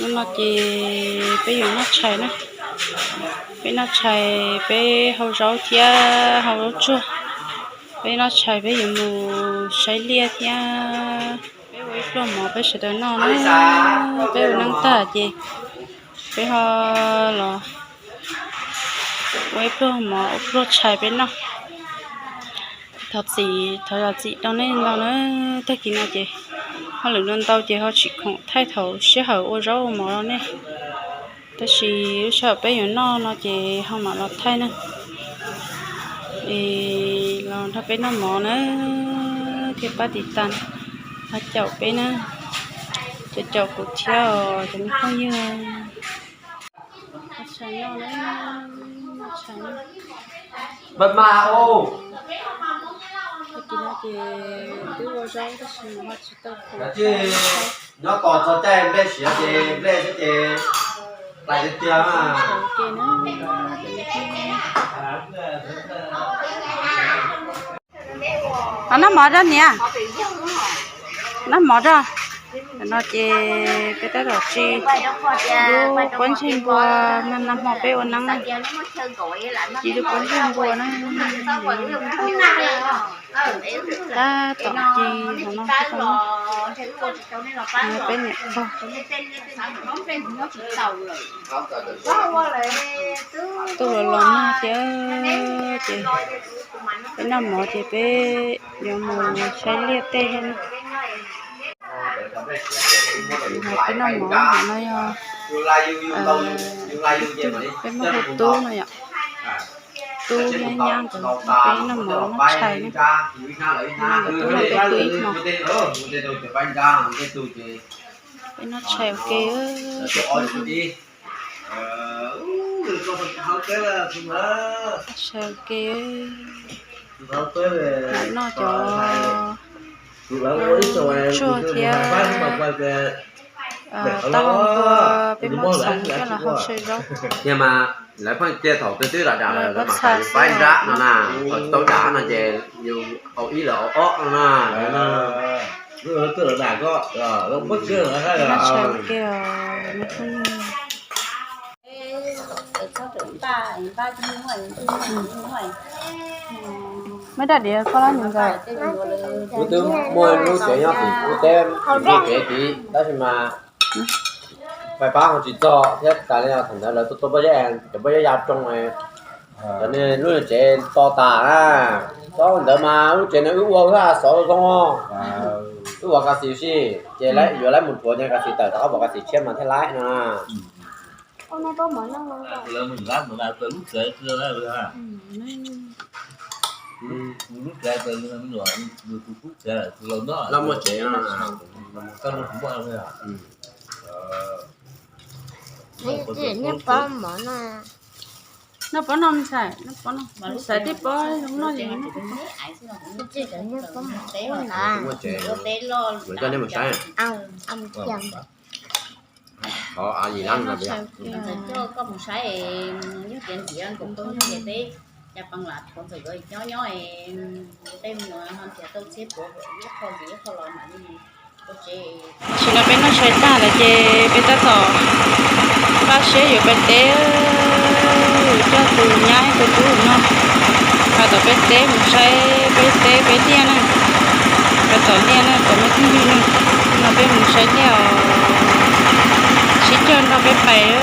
No ces peb yuav noj tshais na. Peb noj tshais, peb hau zaub thiab hau zaub tsuag. Peb noj tshais peb yuav mus saib liaj thiab. Peb ua ib pluag mov peb sawv daws noj na. Peb ua neeb tag ces peb ho los ua ib pluag mov ua pluag tshais peb noj. Thov txim, thov zam txim rau nej ntau na. Tag kis no ces hauj lwm ntau ntau ces ho tsis khoom thaij thaum sij hawm ua zaub ua mov rau nej. Tab sis lub sij hawm peb yuav noj no ces ho mam los thaij na. Es los nrog peb noj mov na, thiab pab tiv tas, pab caum peb na, caum caum kuv thiab os cov me phooj ywg. Mas mas u, tag kis no ces twb ua zaub tab sis ho tsis tau khoom. Nyob tos txog caij nplej siav ces nplej xwb ces hlais tiag tiag. Noj mov rau niam, noj mov rau. No ces peb tab tom ci lub pob ntseg npua, nag hmo peb ua neeb, ci lub pob ntseg npua na. Tab tom ci hauv no, peb niam pog. Tuaj los los nag thiab ces peb noj mov ces peb yuav mus saib liaj tej thiab na. Peb noj mov no yog, peb muab hu tub no yom. Tub thiab nyab nkawd peb noj mov noj tshais na. Nkawd tuaj nrog peb hu ib hmo. Peb noj tshais ua ke. Tshais ua ke. Noj cov tsuag thiab tau npua peb muab txhoov coj los hau saw zaub. Thiab mas lawv pheej cia thaum twg twb lam dam lawm lawv mam hais yus pab nrab no na, thaum tsis tau dam no ces yus hau ib lawv hau ob no na. Tshais ua ke. Muab daj diav koj lab nus nkawd. Kuv twb muaj lub tsev nyob tim ub teb, tim ub tsev tid tab sis mas fais fab ho tsis txog thiab tas li os. Thaum ntawd lawv tuaj tua pob zeb, cov pob zeb ya roo, cov niag lub tsev to tas na. Thaum ntawd mas lub tsev no wb ua wb xov zoo zoo, wb ua kas xis xwb ces yuav lawv mus rhuav cov kas xis tawm rau ob pov kas xis tshiab mas thiaj laib no. Lawv muaj tsev no. Noj pob no, xaiv tej pob zoo noj ces noj. Muaj tsev, coj nej mus saib. Qhov a yim lab no tias, coj koj mus saib, yog tias ntiav nkaus koj nyob ces peb cas pees lam rhuav ntxawm nkawd nyob nyob, tej me nyuam ho nrhiav tau txhiab puav ib qho ntxiv ib qho los mam li ua tsev. Tam sim no peb noj tshais tag lawm ces peb tab tom npaj siab yuav pais teb, yuav coj tus nyab tus tub no pais tom peb teb mus saib peb teb peb liaj na, pais tom liaj na cov me phooj ywg na. No peb mus saib liaj os, sib cog nrog peb pais.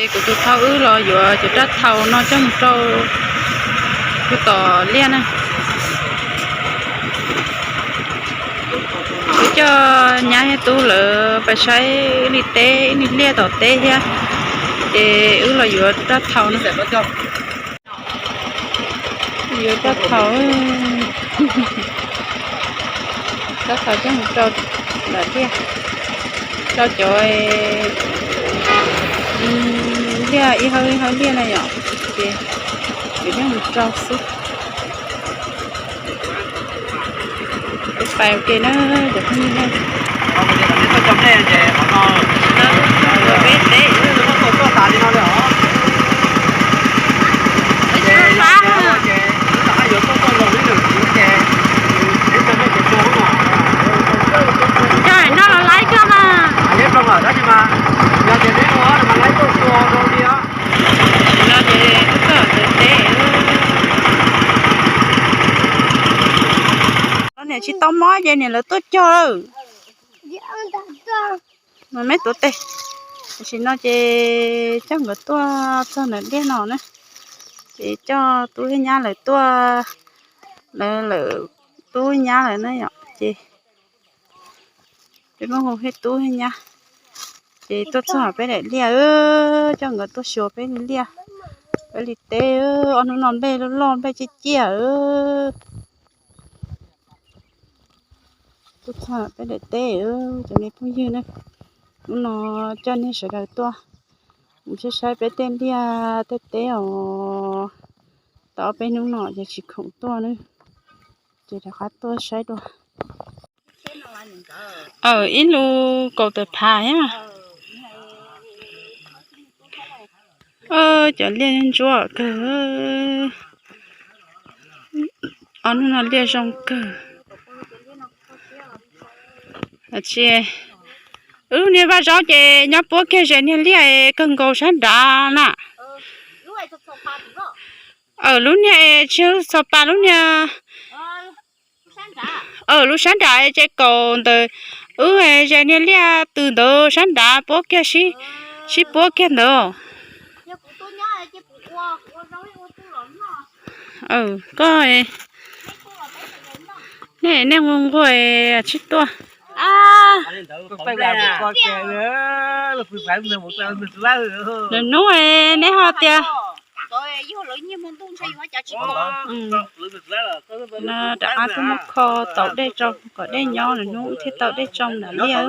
Kuv tus phauj wb los yuav cov raj thau no coj mus rau kuv tom liaj na. Wb coj nyab thiab tub lawv pais saib ib niag teb ib niag liaj tom teb thiab. Ces wb los yuav rab thaum no. Yuav rab thaum, rab thaum coj mus rau lam liaj, rau cov liaj ib hawb ib hawb liaj na yom, ces yuav coj mus rau xwb. Pais ua ke na cov phooj ywg na. Peb teb. Cog no los laib koj mas. No ces koj teb. Niam tsis tau mob ces niam lawv tuaj cog lawm. Mas meb tuav tes. Tam sim no ces coj nkawd tuaj txog ntawm liaj no na. Ces coj tub thiab nyab lawv tuaj, lawv lawm tub nyab lawm na yom. Ces peb muab hu thiab tub thiab nyab. Ces tuaj txog peb daim liaj, coj nkawd tuaj xyuas peb li liaj, peb li teb. Ob hnub no nplej loj loj nplej ciaj ciaj. Tuaj txog peb daim teb, cov me phooj ywg na, hnub no coj nej sawv daws tuaj mus saib saib peb tej liaj tej teb os. Tau ob peb hnub no ces tsis khoom tuaj na, ces rov qab tuaj saib dua. Aw, ib lub kaum tawm phav thiab. Cov liaj ntsuab kawg. Ob hnub no liaj zoo kawg. Wb niag vaj zaub ces nyob puab kiag ze niag liaj kawg nkaus sab nrad na. Aw, lub niag tsis yog txhos pas, lub niag, aw, lub sab nrad ces kaum ntawd, wb ze niag liaj tws ntawd sab nrad puab kiag, sib puab kiag ntawd. Koj, nej nquag nquag tsis tuaj. Lwm hnub neb ho tias, rov qab tuaj muab kho tau dej rau kom dej nyob, lwm hnub thiaj tau dej tsoo ntawm liaj.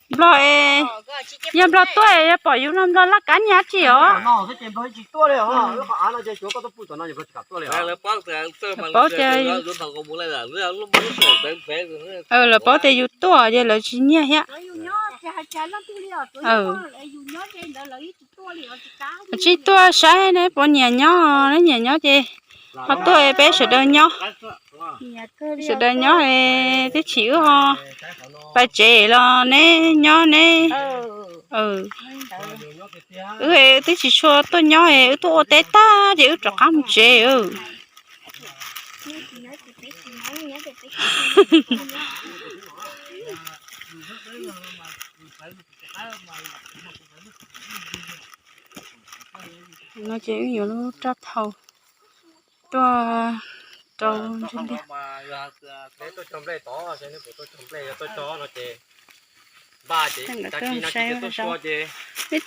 Nplog, yog nplog tuaj yog pom yus no nplog laj kab nyab tsis os. Paub tias, lawv paub tias yus tuaj ces lawv tsis nyiag thiab. Tsis tuaj saib neb puas nyiam nyob, neb nyiam nyob ces ho tuaj peb sawv daws nyob. Sawv daws nyob, twb tsis wb ho pais tsev los neb nyob neb. Wb twb tsis tshua tuaj nyob, wb tuaj ua teb tag ces wb rov qab mus tsev. No ces wb yuav lub rab phau tuaj rau ntawm liaj. Neb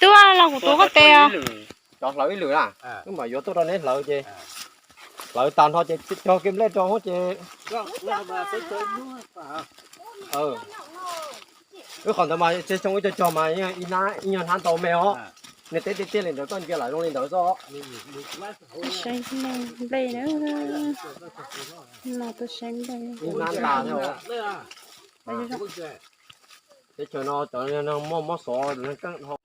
tuaj los kuv tuav koj tes os. Cov hlawv ib lwm na, wb mam yuav tuaj rau neb hlawv ces hlawv tag nrho ces cog kiag nplej rau hauv ces wb qhov ntawd mas txhia xyoo wb cog cog mas ib nyuag hnab ntau me os. Nws teb tiag tiag li ntawd koj ntsia lawm zoo li ntawd xwb. Saib nplej na, no tuaj saib nplej. Ib hnab ntas thiab. Teb chaws no cov neeg muaj mob xov neeg keej dhau.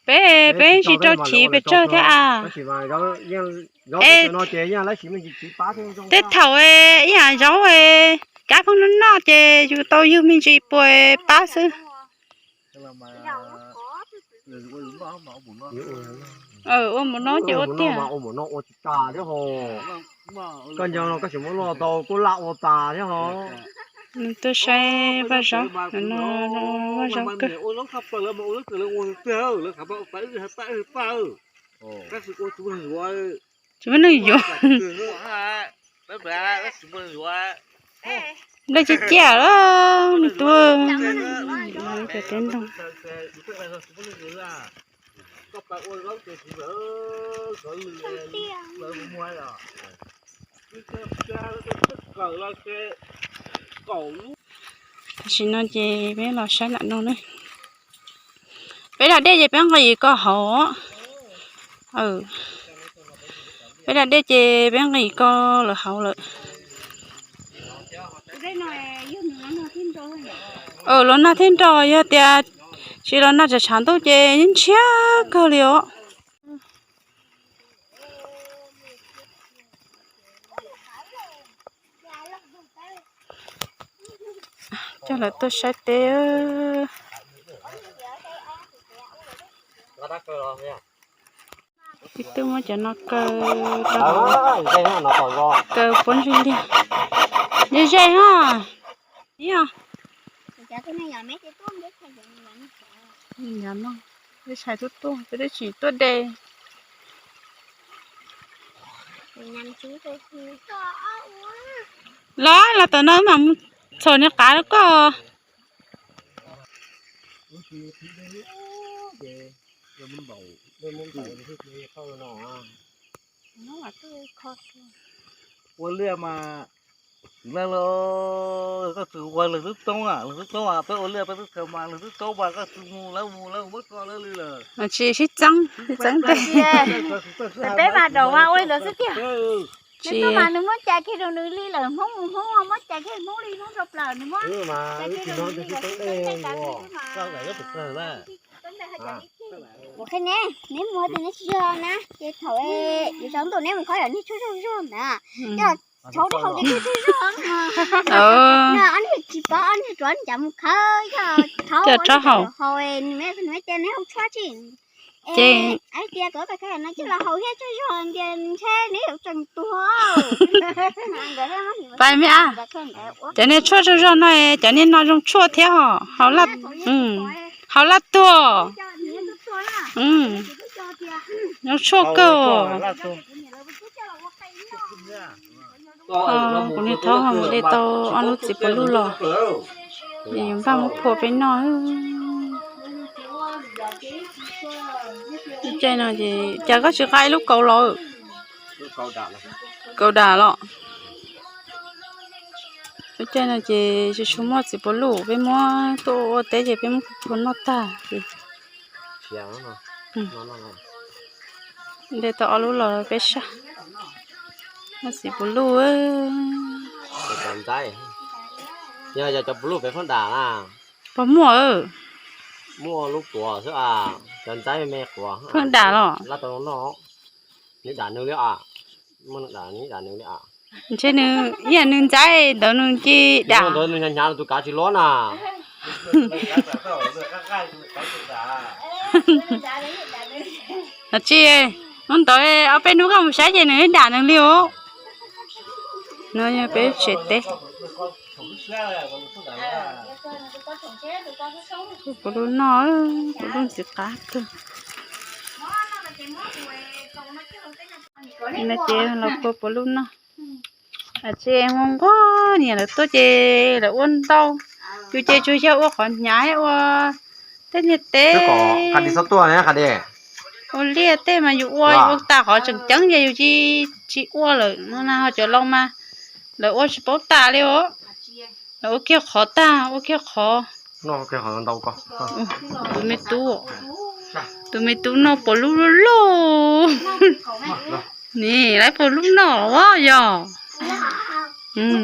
Peb, peb tsis rau chiv pes tsawg thiab a. Tej thaum ib yam zaub kab pheej noj noj ces yus tau ywg me ntsis puas pab xwb. Ua mus no ces ua tiag. Koj nco no koj tsis muab noj tau kuj laj ua tas thiab ho. Nws tuaj saib vaj zaub, vaj zaub kawg. Tsis muaj neeg yuav. Nplej ciaj ciaj lawm, nws tuaj cov teb ntoo. Tam sim no ces peb los saib nram no na. Peb da dej ces peb nqis ko hauv. Peb da dej ces peb nqis ko lawm hauv lawm. Los nag thiab nrog, yog tias tsis los nag tshav tshav ntuj ces ntshiab kawg li os. Coj lawv tuaj saib teb. Ib tug muab cov no kaw rau, kaw puab ntseg liag. Ze ze ha. Ib no, peb tshais tuaj tuaj, peb twb tsis tuaj de. Los los tom no mam mus txhom niag qav rau koj. Ua liaj mas, koj tsis ua leej twb toob, leej twb toob peb ua liaj peb twb kawg mas leej twb toob mas koj tsis mus lawv mus lawv muab koj lawv li lawm. Tsis sib txeeb, sib txeeb tes. Peb mas daum mas ua li ntawd xwb tiag. Nws tuaj mas nws muab cais kiag rau nws li lawm, Hmoob mus Hmoob, muab cais kiag Hmoob li Hmoob rau plaws, nws muab cais kiag rau nws li lawm. Ua qhib ne, neb mus tias neb tsis yog na, ces thaum yuav tsaus ntuj neb mus khawb yog neb tshuaj zog zog ntawd, yog tshauv rau hauv ces tshuaj zog zog. Ob niag tsis paub, ob niag tsuav ncav mus khawb, yog tshauv rau hauv, nws ces neb ua tshuaj tsis. Ces hais tias kom tais khawb no coj los haus thiab tshuaj zog ntias ntshe neb yuav tseem tuag. Pais me a, cov niag tshuaj zog zog no, cov niag no zoo tshuaj thiab hos, haus laj tuag. Zoo tshuaj kawg. Kuv niag thaub ho mus de tau ob lub txiv puav luj los, es yuav npaj muab phua peb noj. Lub caij no ces cas koj tsis nqa ib lub kaus los? Kaus dam los? Lub caij no ces tsis tshua muaj txiv puav luj, peb muab tuaj ua teb ces peb muab phua noj tag ces de tau ob lub los peb saj. Muaj txiv puav luj. Yog cov puav luj peb pheej dam na. Puas muaj? Muaj lub quav xwb, cov ntxaib me me quav. Pheej dam los? Laj tau noj. Neb dam nws li a? Muaj dam, neb dam nws li a? Ntshe nws, ib yam nws ntxaib ntawd nws cia li dam. Ntawd nws hnyav hnyav tus kav tsis lob na. Tsis, hnub ntawd ob peb hnub koj mus saib ces nws dam nws li os. No yog peb tsev teb. Kuv lub noj, kuv lub ntxim qab kawg. No ces los puag puav lub noj. Tsis, nquag nquag niam lawv tuaj ces lawv ua ntau, yus ces tsuas yog ua qhov hnyav ua tej niag teb. Ua liaj tej mas yus ua, yus ua tas qhov tseem ceeb ces yus tsis, tsis ua lawm no na. Ho cov laus mas lawv ua tsis paub tas li os. Lawv ua kiag qhov tag, ua kiag qhov. Tus me tub, tus me tub noj puas lub lub lub. Nim lawv puas lub noj os yog.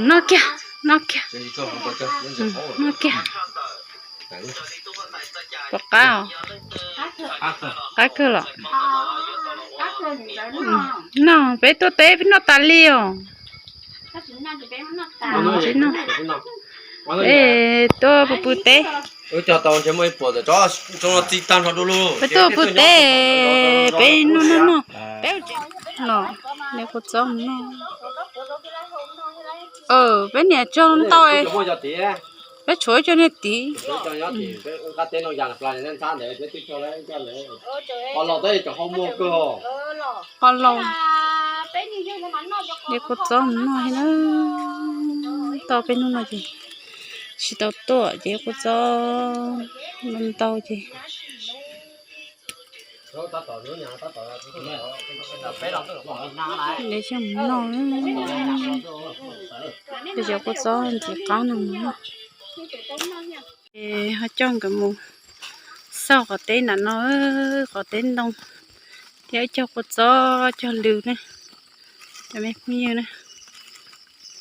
Noj kiag, noj kiag, noj kiag. Puas qab? Qab kawg los? No peb tuaj teb peb noj tas li os. Peb tuaj pw pw teb. Peb tuaj pw teb, peb noj noj noj, peb los, neb kuv txob mus noj. Peb niam tsaug ntau, peb tshuav ib co niag tid. Qos laus, ces kua txob mus noj thiab na. Tau peb hnub no ces tsis tau tuaj ces kua txob ntau ntau ces de coj mus noj. Tej cov kua txob ntxim qab no mus noj. Ces ho coj nkawd mus xauj qos teb nram no, qos teb ntoo thiab ib co kua txob cog lws ne. Cov me phooj ywg na,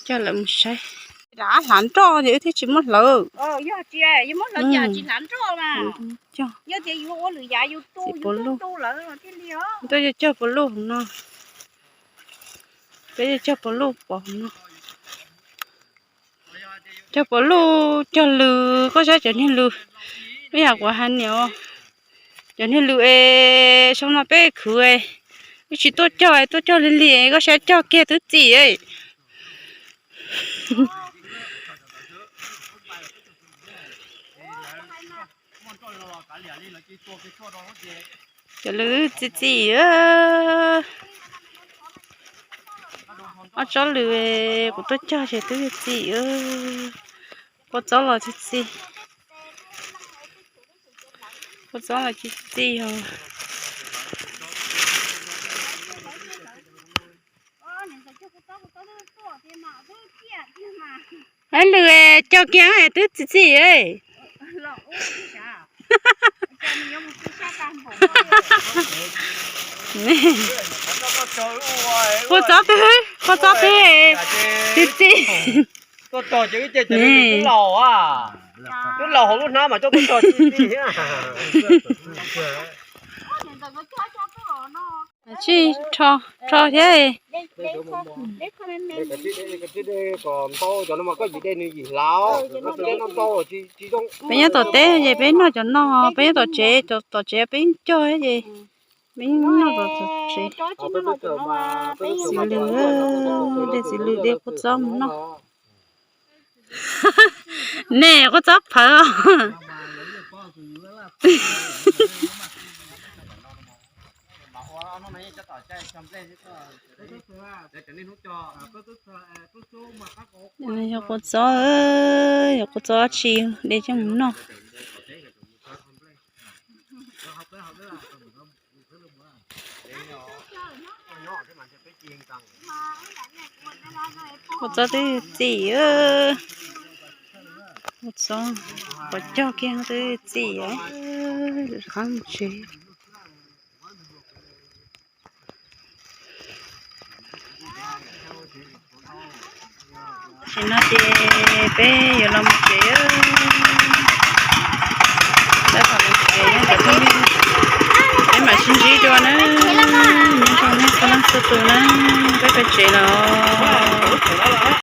coj lawv mus saib. Hlav nroj ces wb thiaj tsis muab hlawv. Cog, txiv puas luj, tuaj cog puas luj hauv no. Peb cog puas luj pov hauv no. Cog puas luj cog lws, koj saib cov niag lws, ib yam kuv hais niam, cov niag lws es xyoo no peb khwv, wb tsis tuaj cog, tuaj cog lig lig, koj saib cog kiag twb txi. Cov lws txi txi. Ob tsob lws kuv tuaj cog ces twb txi. Kua txob los txi txi. Kua txob los txi txi os. Ab lws cog kiag twb txi txi. Kua txob twb, kua txob twb txi txi. Twb laus hauv lub hnab mas coj tuaj cog txi txi thiab. Tsij rho thiab. Peb nyob tom teb ces peb noj cov no, peb nyob tom tsev, tom tsev peb cog ces peb noj tom tsev. Txiv lws, de txiv lws de kua txob mus noj. Nej kua txob phawv. Yog kua txob, yog kua txob dab tsi de coj mus noj. Kua txob twb txi. Kua txob, kua cog kiag twb txi. Lwm qab mus tsev. Tam sim no ces peb yuav los mus tsev. Tab tom mus tsev, peb mam sib ntsib dua na. Nyob zoo nej txhua leej txhua tus na, peb pem tsev los.